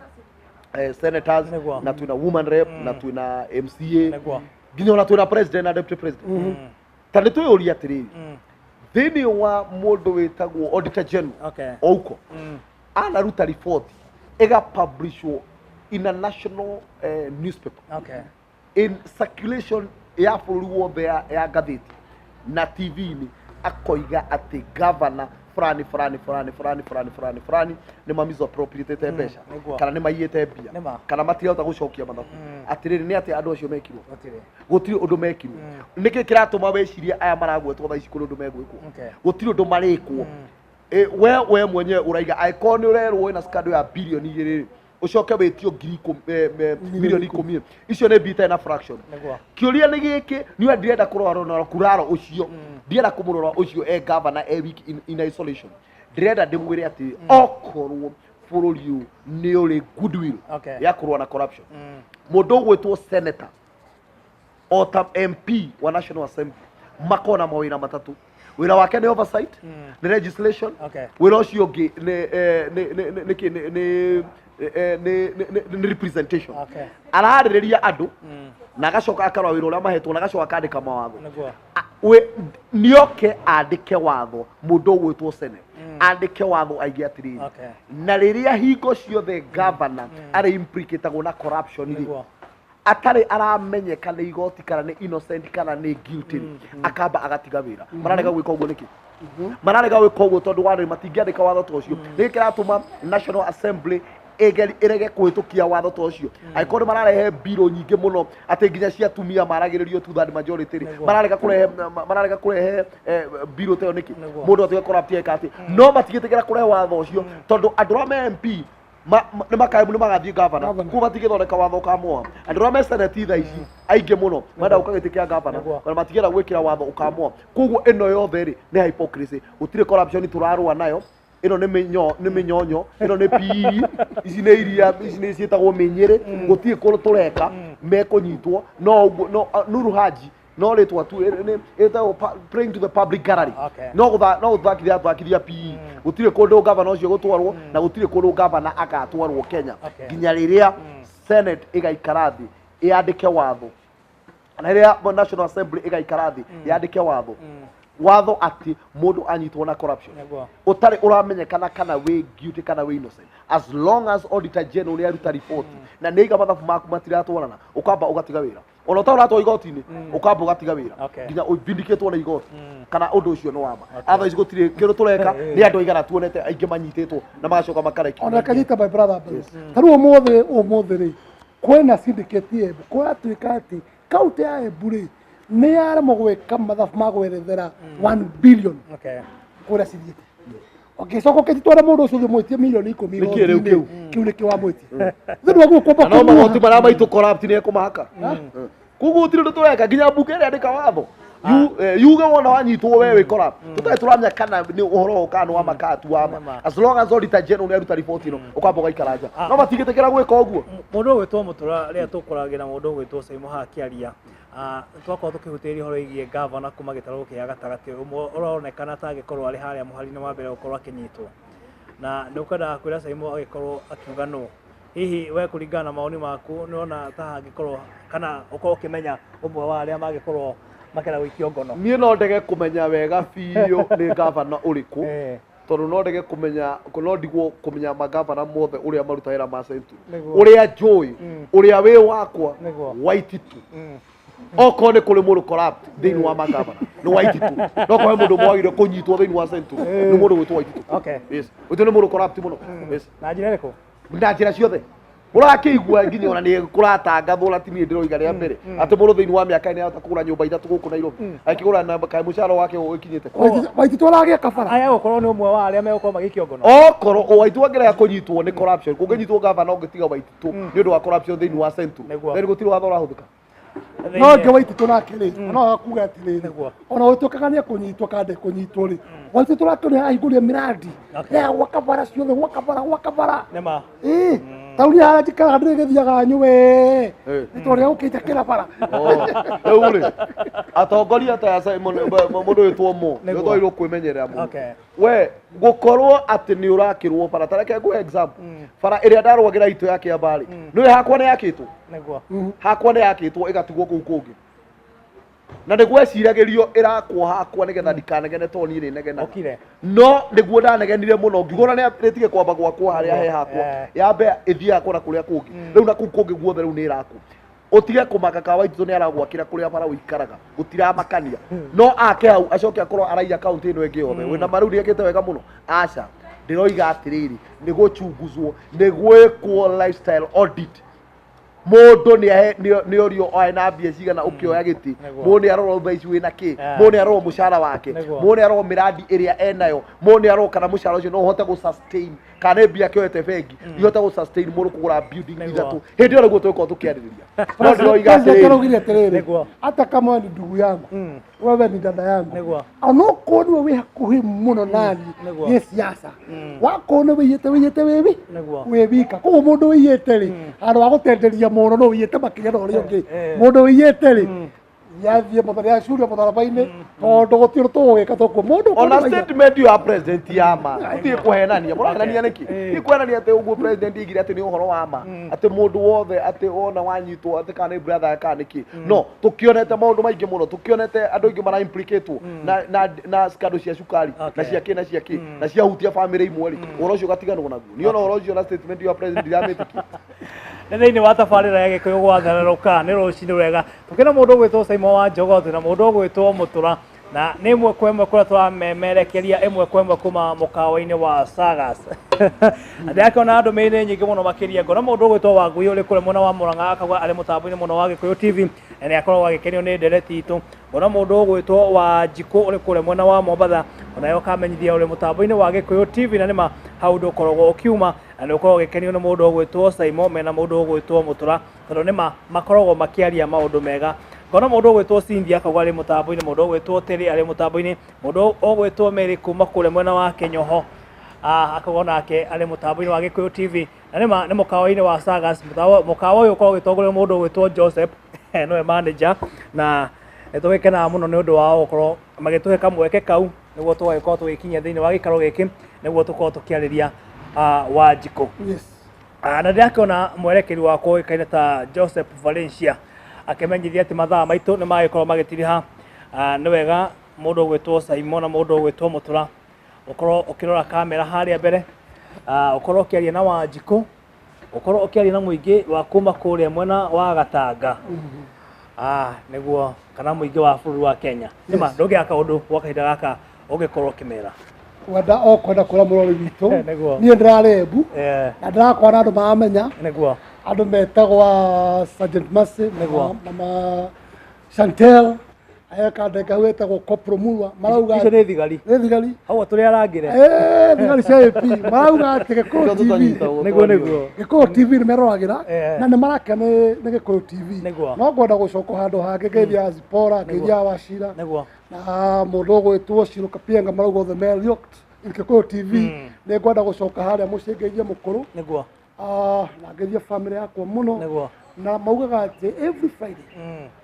senators, Nĩguo. na twĩna woman rep, na twĩna MCA. Nĩguo. Nginya ona twĩna president na deputy president. Ta nĩ twĩyũrie atĩrĩrĩ, thĩinĩ wa mũndũ wĩtagwo Auditor General Ouko anaruta report ĩgapublishwo in a national newspaper in circulation ya bũrũri wothe ya ngathĩti na TV-inĩ, akoiga atĩ governor fulani fulani fulani fulani fulani fulani fulani nĩ ma misappropriatĩte mbeca Nĩguo. kana nĩ maiyĩte mbia Nĩma. kana matirahota gũcokia mathabu. Atĩrĩrĩ, nĩ atĩa andũ acio mekirwo? Gũtirĩ. Gũtirĩ ũndũ mekirwo. Nĩkĩ kĩratũma wecirie aya maragwetwo thaa ici kũrĩ ũndũ megwĩkwo? Gũtirĩ ũndũ marĩkwo. We mwenyewe ũraiga angĩkorwo nĩ ũrerwo wĩna scandal ya bilioni 2 rĩ, ũcoke wĩtio ngiri milioni 10, icio nĩ mbia itarĩ na fraction. Nĩguo. Kĩũria nĩ gĩkĩ, niĩ ndirenda kũrora na Kuraro ũcio, ndirenda kũmũrora ũcio e governor e week in isolation. Ndĩrenda ndĩmwĩre atĩ okorwo bũrũri ũyũ nĩ ũrĩ goodwill ya kũrũa na corruption, mũndũ ũgwĩtwo senator o ta MP wa National Assembly makorwo na mawĩra matatũ. Wĩra wake nĩ oversight, nĩ legislation, wĩra ũcio ũngĩ nĩ nĩ representation. Ararĩrĩria andũ na agacoka akarora wĩra ũrĩa mahetwo na agacoka akandĩka mawatho. Nĩguo. Nĩoke andĩke watho, mũndũ ũgwĩtwo Senate andĩke watho aige atĩrĩrĩ, na rĩrĩa hingo ciothe governor arĩ implicatagwo na corruption rĩ, Nĩguo. atarĩ aramenyeka nĩ igoti kana nĩ innocent kana nĩ guilty rĩ, akamba agatiga wĩra. Mararega gwĩka ũguo nĩkĩ? Mararega gwĩka ũguo tondũ wa rĩrĩ matingĩandĩka watho ta ũcio. Nĩkĩ kĩratũma National Assembly ĩrege kũhĩtũkia watho ta ũcio? Angĩkorwo nĩ mararehe mbirũ nyingĩ mũno atĩ nginya cia atumia maragĩrĩrio two third majority rĩ, Nĩguo. mararega kũrehe mbirũ ta ĩyo nĩkĩ? Nĩguo. Mũndũ atuĩke corrupt eka atĩ no matingĩtĩkĩra kũrehe watho ũcio tondũ andũ arĩa me MP nĩ makaimu nĩ magathiĩ governor, Governor. koguo matingĩthondeka watho ũkamoa. Andũ arĩa me senate thaa ici aingĩ mũno marenda gũka gĩtĩ kĩa governor, Nĩguo. na matingĩenda gwĩkĩra watho ũkamoa. Koguo ĩno yothe rĩ nĩ hypocrisy, gũtirĩ corruption tũrarũa nayo. Ĩno nĩ mĩnyo, nĩ mĩnyonyo, ĩno nĩ PE, ici nĩ iria, ici nĩ ciĩtagwo mĩnyĩrĩ, gũtirĩ kũndũ tũreka mekũnyitwo. No ũguo no Nuru Haji No rĩtwa tu ĩtagwo praying to the public gallery. No gũthakithia athakithia PE. Gũtirĩ kũndũ gavana ũcio gũtwarwo na gũtirĩ kũndũ gavana agatwarwo Kenya. Nginya rĩrĩa Senate ĩgaikara thĩ ĩyandĩke watho. Na rĩrĩa National Assembly ĩgaikara thĩ yandĩke watho. Watho atĩ mũndũ anyitwo na corruption. Ũtarĩ ũramenyekana kana wĩ guilty kana wĩ innocent. As long as Auditor General nĩ aruta report na nĩ aiga mathabu maku matiratwarana, ũkamba ũgatiga wĩra. Ona ũtarĩ ũratwarwo igoti-inĩ, ũkamba ũgatiga wĩra. Nginya ũvindicatwo nĩ igoti. Kana ũndũ ũcio nĩ wa ma. Otherwise gũtirĩ kĩndũ tũreka, nĩ andũ aigana tuonete aingĩ manyitĩtwo na magacoka makarekio. Ona kanyita my brother. Ta rĩu ũmũthĩ rĩ, kwĩna syndicate Embu, kũratuĩka atĩ kaunti ya Embu rĩ, nĩ yaremwo gwĩka mathabu ma gwerethera 1 billion kũrĩa cithiĩte. Ũgĩcoka ũkĩtwara mũndũ ũcio ũmwĩtie milioni 10 Nĩkĩ rĩu kĩu? Kĩu nĩkĩo wamwĩtie. Thĩ ndwagĩrĩirwo kwamba No magoti marĩa maitũ corrupt nĩ ekũmahaka. Koguo gũtirĩ ũndũ tũreka nginya mbunge ĩrĩa andĩka watho. Yuge wona wanyitwo we wĩ corrupt. Tũtarĩ tũramenya kana nĩ ũhoro ũyũ kana nĩ wa ma kana ti wa ma. As long as Auditor General nĩ aruta report ĩno, ũkamba ũgaikara nja. No matingĩtĩkĩra gwĩka ũguo. Mũndũ ũgwĩtwo Mũtura rĩrĩa tũkũragĩra mũndũ ũgwĩtwo Saimo haha akĩaria, twakorwo tũkĩhutĩria ũhoro wĩgiĩ gavana kuma gĩtarũ kĩa gatagatĩ, ũmwe ũronekana ta angĩkorwo arĩ harĩa mũhari-inĩ wa mbere gũkorwo akĩnyitwo. Na nĩ ũkwendaga kwĩra Saimo agĩkorwo akiuga no. Hihi we kũringana na mawoni maku nĩ ũrona ta hangĩkorwo kana ũkorwo ũkĩmenya ũmwe wa arĩa mangĩkorwo makĩenda gũikio ngono? Niĩ no ndege kũmenya wega biũ nĩ gavana ũrĩkũ, tondũ no ndege kũmenya, no ndigwo kũmenya magavana mothe ũrĩa maruta wĩra ma Central. Ũrĩa njũĩ, ũrĩa wĩ wakwa, Waititu. Okorwo nĩ kũrĩ mũndũ corrupt thĩinĩ wa magavana nĩ Waititu. No korwo he mũndũ mwagĩrĩire kũnyitwo thĩinĩ wa Central nĩ mũndũ gwĩtwo Waititu. Yes. Ũcio nĩ mũndũ corrupt mũno. Yes. Na njĩra ĩrĩkũ? Na njĩra ciothe. Ũrakĩigua nginya ona nĩ kũratangathwo na ti niĩ ndĩroiga rĩa mbere atĩ mũndũ thĩinĩ wa mĩaka ĩna ahota kũgũra nyũmba ithatũ gũkũ Nairobi. Akĩgũra na kaĩ mũcara wake ũkinyĩte. Waititu aragĩaka bara. Aya gũkorwo nĩ ũmwe wa arĩa megũkorwo magĩikio ngono. Okorwo Waititu angĩrega kũnyitwo nĩ corruption, kũngĩnyitwo gavana ũngĩtiga Waititu nĩ ũndũ wa corruption thĩinĩ wa Central. Then gũtirĩ watho ũrahũthĩka. No ngĩ Waititu nake rĩ, no akuga atĩrĩrĩ, ona ũtuĩkaga nĩ ekũnyitwo kana ndekũnyitwo rĩ, Waititu nake nĩ arahingũria mĩrandi ya gwaka bara ciothe, gwaka bara, gwaka bara. Ĩĩ, taũni harĩa njikaraga ndĩrĩgĩthiaga nyue nĩ tondũ rĩa gũkĩnjakĩra bara. Rĩu rĩ, atongoria ta Simon mũndũ wĩtwo Mo, nĩ ũtwagĩrĩirwo kwĩmenyerera mũno. We gũkorwo atĩ nĩ ũrakĩrwo bara, ta reke ngũhe example. Bara ĩrĩa ndarũagĩra itũ ya Kĩambaa rĩ, nĩũĩ hakwa nĩ yakĩtwo? Hakwa nĩ yakĩtwo ĩgatigwo kũu kũngĩ. Na nĩgweciragĩrio ĩrakwo hakwa nĩgetha ndikanegene tondũ niĩ nĩnegenaga. No nĩguo ndanegenire mũno ngiuga ona nĩtige kwamba gwakwo harĩa he hakwa, yambe ĩthiĩ yakwo na kũrĩa kũngĩ. Rĩu na kũu kũngĩ guothe rĩu nĩ ĩrakwo. Ũtige kũmaka ka Waititu nĩ aragwakĩra kũrĩa bara ũikaraga, gũtiramakania. No ake hau acoke akorwo araiya kaunti ĩno ĩngĩ yothe. Wĩna ma rĩu nĩekĩte wega mũno. Aca, ndĩroiga atĩrĩrĩ, nĩ gũchunguzwo, nĩ gwĩkwo lifestyle audit. Mũndũ nĩ orio oe na mbia cigana ũkĩoya gĩtĩ. Mũndũ nĩ arorwo thaa ici wĩna kĩ. Mũndũ nĩ arorwo mũcara wake. Mũndũ nĩ arorwo mĩrandi ĩrĩa enayo. Mũndũ nĩ arorwo kana mũcara ũcio no ũhote gũ sustain. Kana nĩ mbia akĩoete bengi, ihote gũ sustain mũndũ kũgũra building ithatũ. Hĩndĩ ĩyo nĩguo tũgũkorwo tũkĩarĩrĩria. No ndĩroiga atĩrĩrĩ. Atĩrĩrĩ, hata kama wewe ni ndugu yangu, wewe ni dada yangu, onokorwo nĩwe wĩ hakuhĩ mũno nani nĩ siasa, wakorwo nĩ wĩiyĩte wĩiyĩte wĩ wĩ wika. Koguo mũndũ wĩiyĩte rĩ, handũ ha gũtenderia mũno no wĩiyĩte makĩria na ũrĩa ũngĩ. Mũndũ wĩiyĩte rĩ, nĩathiĩ nĩacurio mũtharaba-inĩ tondũ gũtirĩ ũndũ tũgũgĩka tũkuo. Mũndũ ona statement ya president ya ma, gũtirĩ kũhenania. Mũrahenania nĩkĩ? Ti kũhenania atĩ ũguo president aigire atĩ nĩ ũhoro wa ma, atĩ mũndũ wothe atĩ wona wanyitwo atĩ kana nĩ brother kana nĩkĩ. No tũkĩonete maũndũ maingĩ mũno, tũkĩonete andũ aingĩ mara implicatwo na scandal cia cukari, na cia kĩ na cia kĩ, na ciahutia family imwe rĩ, ũhoro ũcio ũgatiganwo naguo. Niĩ ona ũhoro ũcio na statement ya president ndiramĩtĩkia. Nĩ thĩinĩ wa tabarĩra ya Gĩkũyũ gwathererũka nĩ rũcinĩ rwega. Tũkĩna mũndũ ũgwĩtwo Saimo wa Njogothi na mũndũ ũgwĩtwo Mũtura, na nĩ ĩmwe kwa ĩmwe kũrĩa tũramemerekeria ĩmwe kwa ĩmwe kuma mũkawa-inĩ wa Sagas. Ndĩrakĩona ndũmĩrĩri nyingĩ mũno makĩria. Ngona mũndũ ũgwĩtwo Wangui ũrĩ kũrĩa mwena wa Mũrang'a akauga arĩ mũtambo-inĩ mũno wa Gĩkũyũ TV na nĩ akoragwo agĩkenio nĩ ndereti itũ. Ngona mũndũ ũgwĩtwo Wanjikũ ũrĩ kũrĩa mwena wa Mombatha onawe ũkamenyithia ũrĩ mũtambo-inĩ wa Gĩkũyũ TV na nĩma hau ndũkoragwo ũkiuma, na nĩ ũkoragwo ũgĩkenio nĩ mũndũ ũgwĩtwo Saimo mena mũndũ ũgwĩtwo Mũtura tondũ nĩma makoragwo makĩaria maũndũ mega. Ngona mũndũ ũgwĩtwo Cynthia akauga arĩ mũtambo-inĩ, mũndũ ũgwĩtwo Terry arĩ mũtambo-inĩ, mũndũ ũgwĩtwo Mary kuma kũrĩa mwena wa Kĩnyoho akauga nake arĩ mũtambo-inĩ wa Gĩkũyũ TV na nĩma nĩ mũkawa-inĩ wa Sagas. Mũkawa ũyũ ũkoragwo ũgĩtongorio mũndũ ũgwĩtwo Joseph nĩwe manager, na Nĩ tũgĩkenaga mũno nĩ ũndũ wao gũkorwo magĩtũhe kamweke kau nĩguo tũgagĩkorwo tũgĩkinyia thĩinĩ wa gĩikaro gĩkĩ nĩguo tũkorwo tũkĩarĩria Wanjikũ. Yes. Na ndĩrakĩona mwerekeri wakwa ũĩkaine ta Joseph Valencia akĩmenyithia atĩ mathaa maitũ nĩ magĩkorwo magĩtiriha. Nĩ wega mũndũ ũgwĩtwo Simon na mũndũ ũgwĩtwo Mũtura ũkorwo ũkĩrora kamera harĩa mbere, ũkorwo ũkĩaria na Wanjikũ, ũkorwo ũkĩaria na mũingĩ wa kuma kũrĩa mwena wa Gatanga, nĩguo kana mũingĩ wa bũrũri wa Kenya. Nĩma ndũngĩaga kaũndũ gwa kahinda gaka ũngĩkorwo ũkĩmera. Kwenda o kwenda kwĩra mũrori witũ niĩ ndĩrarĩ Embu na ndĩrakora na andũ maramenya nĩguo andũ metagwo Sergeant Mercy, mama Chantel, eka wetagwo Corporal Mulwa, marauga icio nĩ thigari, nĩ thigari hau tũrĩ arangĩre, thigari cia AP marauga atĩ Gĩkũyũ TV nĩguo nĩguo Gĩkũyũ TV nĩ meroragĩra na nĩ marakena nĩ Gĩkũyũ TV. No ngwenda gũcoka handũ hangĩ ngeithia Zipora, ngeithia Wachira nĩguo na mũndũ ũgwĩtwo Shiro Kapienga, marauga othe me locked in Gĩkũyũ TV. Nĩ ngwenda gũcoka harĩa mũciĩ ngeithie mũkũrũ nĩguo na ngeithie family yakwa mũno nĩguo na maugaga atĩ every Friday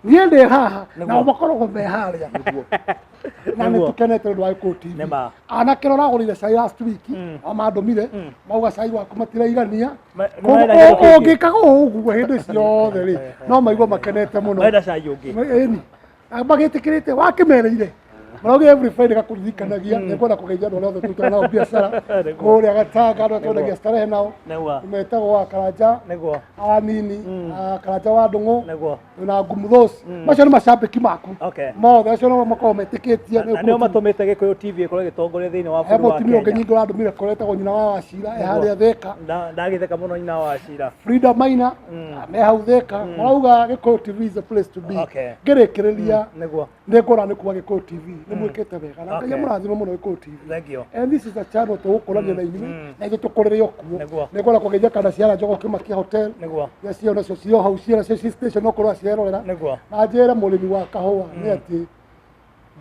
niĩ ndĩ haha nao makoragwo me harĩa na nĩ tũkenete nĩ ũndũ wa Gĩkũyũ TV. Anake arĩa ũragũrire cai last week mandũmire mauga cai waku matiraigania, ũngĩkaga ũguo hĩndĩ ciothe rĩ no maigua makenete mũno, marenda cai ũngĩ ĩni magĩtĩkĩrĩte wakĩmereire marauga every Friday gakũririkanagia. Nĩ ngwenda kũgeithia andũ arĩa othe tũrutaga nao biacara kũrĩa Gatanga, andũ arĩa twendagia starehe nao metagwo wa Karanja anini, Karanja wa Ndũng'ũ na Ngumuthos, macio nĩ macambĩki maku mothe, acio nĩo makoragwo metĩkĩtie na nĩo matũmĩte Gĩkũyũ TV ĩkorwo ĩgĩtongoria thĩinĩ wa bũrũri wa Kenya. He mũtumia ũngĩ nyingĩ ũrandũmire kũrĩa etagwo nyina wa Wachira, e harĩa Thĩka. Ndagĩtheka mũno nyina wa Wachira. Frida Maina me hau Thĩka, marauga Gĩkũyũ TV is a place to be. Ngĩrĩkĩrĩria nĩguo nĩ ngũra nĩ kuga Gĩkũyũ TV nĩ mwĩkĩte wega na Ngai amũrathime mũno Gĩkũyũ TV. Thank you. And this is a channel tũgũkũrania na inyuĩ na ithuĩ tũkũrĩre o kuo. Nĩguo. Nĩ ngwenda kũgeithia kana ciana Njogo Kĩmakia Hotel nĩguo iria cio nacio cio hau ciana cio ci station no kũrora cirerorera. Nĩguo. Na njĩre mũrĩmi wa kahũa nĩ atĩ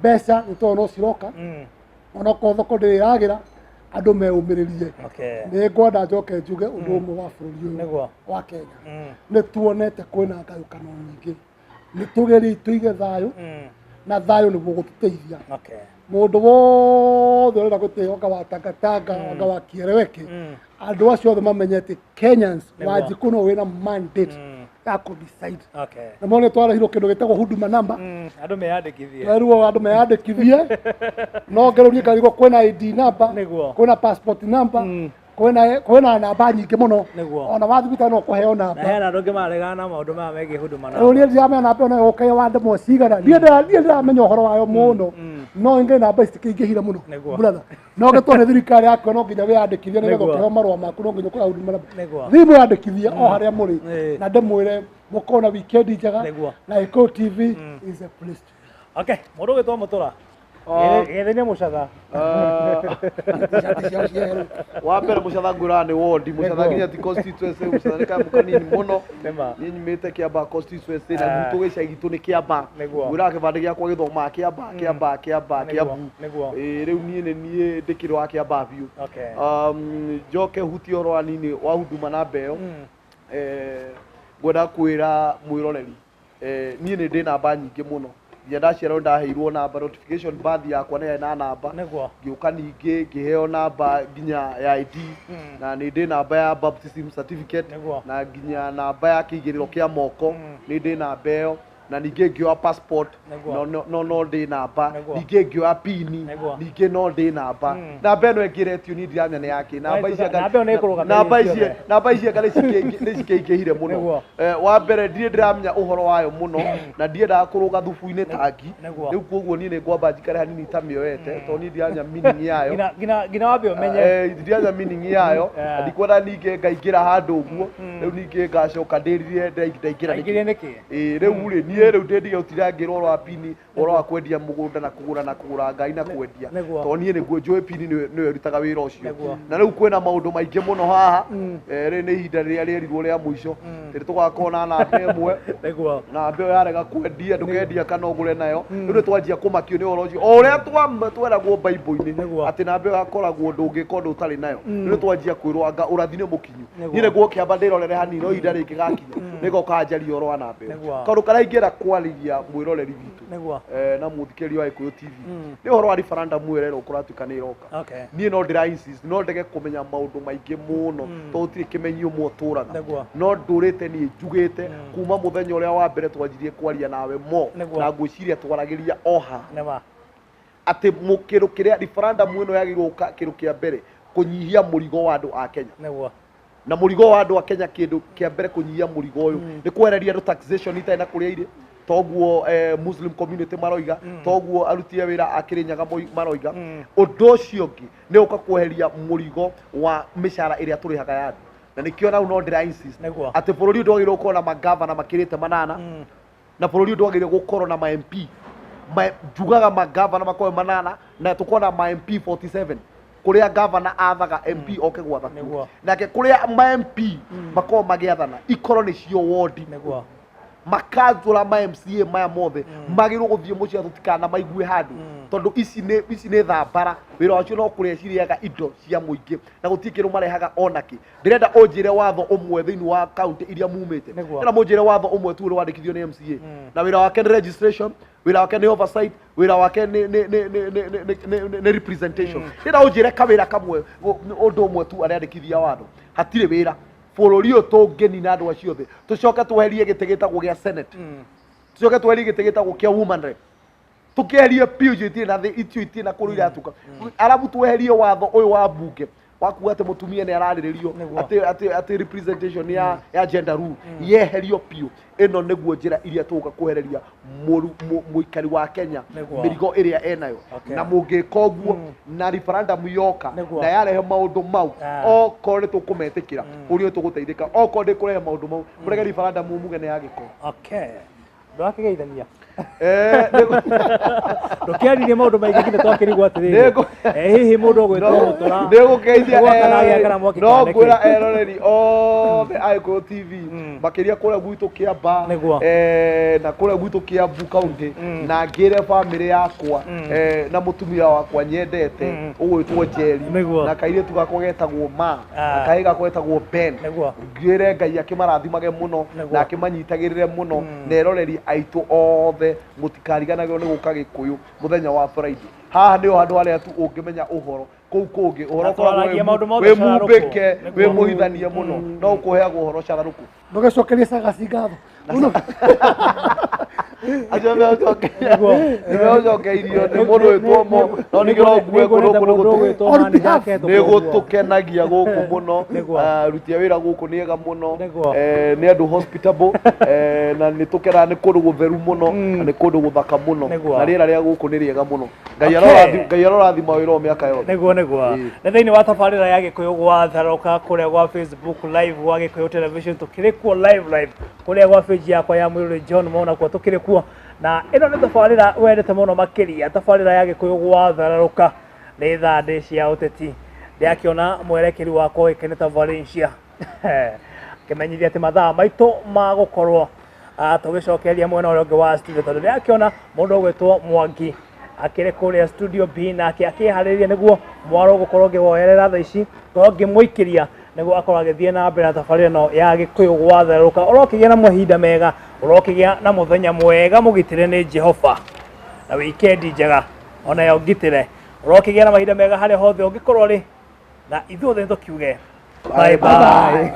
mbeca nĩ tondũ no ciroka onokorwo thoko ndĩrĩ ĩragĩra andũ meũmĩrĩrie. Nĩ ngwenda njoke njuge ũndũ ũmwe wa bũrũri ũyũ wa Kenya, nĩ tuonete kwĩna ngayũkano nyingĩ, nĩ tũgerie tũige thayũ na thayũ nĩguo gũtũteithia. Mũndũ wothe ũrenda gũtĩo anga wa Tangatanga anga wa Kieleweke, andũ acio othe mamenye atĩ Kenyans Wanjikũ no wĩna mandate ya kũ decide. Na mone twarehirwo kĩndũ gĩtagwo Huduma number, andũ meyandĩkithie, twerirwo andũ meyandĩkithie, no ngerũrie ngarigwo kwĩna ID number, kwĩna passport number, kwĩna namba nyingĩ mũno, ona wathiĩ thibitarĩ no ũkũheo namba. Na hena andũ angĩ maregana na maũndũ maya megiĩ Huduma number. Rĩu niĩ ndiramenya namba ĩyo no ĩgũka wa ndemwa cigana, niĩ ndiramenya ũhoro wayo mũno, no ingĩ namba ici cikĩingĩhire mũno brother, no gĩtwo nĩ thirikari yaku no nginya wĩyandĩkithie nĩgetha ũkĩheo marũa maku no nginya ũkũoya Huduma number. Thiĩ mwĩyandĩkithie o harĩa mũrĩ na ndĩmwĩre mũkorwo na weekend njega na Gĩkũyũ TV is a place to be. Okay, mũndũ ũgwĩtwo Mũtura gethenia mũcatha wa mbere mũcatha ngwĩraga nĩ wondi, mũcatha nginya ti constituency, mũcatha nĩ kanyamũ kanini mũno. Niĩ nyumĩte Kĩambaa constituency na gwitũ gĩcagi gitũ nĩ Kĩambaa. Ngwĩraga kĩbandĩ gĩakwa gĩthomaga Kĩambaa, Kĩambaa, Kĩambaa, Kĩambu. Rĩu niĩ nĩ niĩ ndĩkĩrĩ wa Kĩambaa biũ. Njoke hutie ũhoro hanini wa Huduma namba ĩyo. Ngwenda kwĩra mwĩroreri niĩ nĩ ndĩ namba nyingĩ mũno, nginya ndaciarwo ndaheirwo namba, notification birth yakwa nĩ yarĩ na namba, ngĩũka ningĩ ngĩheo namba nginya ya ID, na nĩ ndĩ namba ya baptism certificate, na nginya namba ya kĩigĩrĩro kĩa moko nĩ ndĩ namba ĩyo, na ningĩ ngĩoya passport no no ndĩ namba, ningĩ ngĩoya pini ningĩ no ndĩ namba. Namba ĩno ĩngĩretio niĩ ndiramenya nĩ yakĩ, namba ici namba ici anga nĩ cikĩingĩhire mũno. Wa mbere ndirĩ ndĩramenya ũhoro wayo mũno na ndiendaga kũrũga thubu-inĩ tangi, rĩu koguo niĩ nĩ ngwamba njikare hanini ta mĩoete tondũ niĩ ndiramenya meaning yayo, nginya wambe ũmenye, ndiramenya meaning yayo, ndikwenda ningĩ ngaingĩra handũ ũguo rĩu ningĩ ngacoka ndĩrire ndaingĩra nĩkĩ. Rĩu rĩ niĩ rĩu ndĩndige gũtirangĩrwo ũhoro wa pini, ũhoro wa kwendia mũgũnda na kũgũra na kũgũra ngari na kwendia, tondũ niĩ nĩguo njũĩ pini nĩyo ĩrutaga wĩra ũcio. Na rĩu kwĩna maũndũ maingĩ mũno haha, rĩrĩ nĩ ihinda rĩrĩa rĩerirwo rĩa mũico rĩrĩ tũgakorwo na namba ĩmwe, namba ĩyo yarega kwendia ndũkendia kana ũgũre nayo. Rĩu nĩ twanjia kũmakio nĩ ũhoro ũcio o ũrĩa tweragwo Bible-inĩ atĩ namba ĩyo yakoragwo ndũngĩka ũndũ ũtarĩ nayo. Rĩu nĩ twanjia kwĩrwo anga ũrathi nĩ mũkinyu. Niĩ nĩguo kĩamba ndĩrorere hanini no ihinda rĩngĩ gakinya nĩgoka njarie ũhoro wa namba ĩyo. Kaũndũ karĩa ingĩra Ndĩrenda kwarĩria mwĩroreri witũ Nĩguo. Na mũthikĩrĩria wa Gĩkũyũ TV nĩ ũhoro wa referendum ĩrĩa kũratuĩka nĩ ĩroka. Niĩ no ndĩra insist, no ndege kũmenya maũndũ maingĩ mũno tondũ gũtirĩ kĩmenyi ũmwe ũtũraga. Nĩguo. No ndũrĩte niĩ njugĩte kuma mũthenya ũrĩa wa mbere twanjirie kwaria nawe mo, Nĩguo. na ngwĩciria twaragĩria o haha Nĩma. Atĩ kĩndũ kĩrĩa referendum ĩno yagĩrĩirwo gũka, kĩndũ kĩa mbere kũnyihia mũrigo wa andũ a Kenya. Nĩguo. Na mũrigo wa andũ a Kenya, kĩndũ kĩa mbere kũnyihia mũrigo ũyũ nĩ kwehereria andũ taxation itarĩ na kũrĩa irĩ, toguo Muslim community maroiga, toguo aruti a wĩra a Kĩrĩnyaga maroiga. Ũndũ ũcio ũngĩ nĩ ũka kweheria mũrigo wa mĩcara ĩrĩa tũrĩhaga ya andũ, na nĩkĩo nau no ndĩra insist Nĩguo. atĩ bũrũri ũyũ ndwagĩrĩirwo gũkorwo na magavana makĩrĩte 8, na bũrũri ũyũ ndwagĩrĩirwo gũkorwo na ma MP. Njugaga magavana makorwo 8 na tũkorwo na ma MP 47, kũrĩa gavana athaga MP oke gwatha kuo. Nake kũrĩa ma MP makorwo magĩathana ikorwo nĩcio wondi. Nĩguo. Makanjũra ma MCA maya mothe magĩrĩirwo gũthiĩ mũciĩ, tũtikana maigue handũ, tondũ ici nĩ thambara, wĩra wacio no kũrĩa cirĩaga indo cia mũingĩ na gũtirĩ kĩndũ marehaga onakĩ. Ndĩrenda ũnjĩre watho ũmwe thĩinĩ wa kaunti iria mumĩte. Nĩguo. Ndĩrenda mũnjĩre watho ũmwe tu ũrĩa wandĩkithio nĩ MCA, na wĩra wake nĩ registration, wĩra wake nĩ oversight, wĩra wake nĩ representation. Ndĩrenda ũnjĩre kawĩra kamwe, ũndũ ũmwe tu arĩandĩkithia watho. Hatirĩ wĩra. Bũrũri ũyũ tũngĩnina andũ acio othe, tũcoke tweherie gĩtĩ gĩtagwo gĩa senate, tũcoke tweherie gĩtĩ gĩtagwo kĩa woman rep, tũkĩeherie biũ icio itirĩ na icio itirĩ na kũrĩa iratuka, arabu tweherie watho ũyũ wa mbunge wa kuga atĩ mũtumia nĩ ararĩrĩrio, Nĩguo. atĩ representation ya gender rule yeherio biũ. Ĩno nĩguo njĩra iria tũgũka kwehereria mũikari wa Kenya Nĩguo. mĩrigo ĩrĩa enayo. Na mũngĩka ũguo na referendum yoka na yarehe maũndũ mau, okorwo nĩ tũkũmetĩkĩra, bũrũri ũyũ tũgũteithĩka. Okorwo ndĩkũrehe maũndũ mau, mũrege referendum muge nĩ ya gĩko. Okay, ndwakĩgeithania, ndũkĩaririe maũndũ maingĩ nginya twakĩrigwo atĩrĩrĩ, hihi mũndũ ũgwĩtwo Mũtũra Nĩ gũkeithia. gwakana agĩakana mwaki No kana nĩkĩ? ngwĩra eroreri othe a Gĩkũyũ TV, makĩria kũrĩa gwitũ Kĩamba, na kũrĩa gwitũ Kiambu County, na ngĩre bamĩrĩ yakwa, na mũtumia wakwa nyendete ũgwĩtwo Njeri, na kairĩtu gakwa getagwo Ma, na kahĩĩ gakwa getagwo Ben. Ngĩre Ngai akĩmarathimage mũno na akĩmanyitagĩrĩre mũno, na eroreri aitũ othe mũtikariganagĩrwo nĩ gũka Gĩkũyũ mũthenya wa Friday. Haha nĩho handũ harĩa tu ũngĩmenya ũhoro. Kũu kũngĩ ũhoro Na ũkoragwo twaragia maũndũ mothe wĩ cararũkũ. mumbĩke, wĩ mũhithanie mũno, no ũkũheagwo ũhoro cararũkũ. Ndũgecokerie cagaci ngatho. Acio nĩmecokeirio nĩ mũndũ wĩtwo mo, no ningĩ no ngue kũndũ kũndũ On behalf. Nĩ gũtũkenagia gũkũ mũno. Aruti a wĩra gũkũ nĩ ega mũno. Nĩ andũ hospitable, na nĩ tũkenaga, nĩ kũndũ gũtheru mũno na nĩ kũndũ gũthaka mũno, na rĩera rĩa gũkũ nĩ rĩega mũno. Ngai Ngai arorathima wĩra ũyũ mĩaka yothe. Nĩguo. Nĩ thĩinĩ wa tabarĩra ya Gĩkũyũ gwatharũka kũrĩa gwa Facebook live gwa Gĩkũyũ Television, tũkĩrĩ kuo live live kũrĩa gwa page yakwa ya Mwĩrore John Mona kuo tũkĩrĩ kuo, na ĩno nĩ tabarĩra wendete mũno makĩria, tabarĩra ya Gĩkũyũ gwatharũka. Nĩ thandĩ cia ũteti. Ndĩrakĩona mwerekeri wakwa ũĩkaine ta Valencia kĩmenyithia atĩ mathaa maitũ ma gũkorwo tũgĩcokeria mwena ũrĩa ũngĩ wa studio, tondũ ndĩrakĩona mũndũ ũgwĩtwo Mwangi akĩrĩ kũrĩa studio B nake akĩharĩrĩria nĩguo mwaro gũkorwo ngĩwoerera thaa ici, ngorwo ngĩmũikĩria nĩguo akorwo agĩthiĩ na mbere na tabarĩra ĩno ya Gĩkũyũ gwatherũka. Ũrokĩgĩa na mahinda mega, ũrokĩgĩa na mũthenya mwega mũgitĩre nĩ Jehova, na wikendi njega onayo ngitĩre. Ũrokĩgĩa na mahinda mega harĩa hothe ũngĩkorwo rĩ, na ithuothe nĩtũkiuge bye bye. Bye.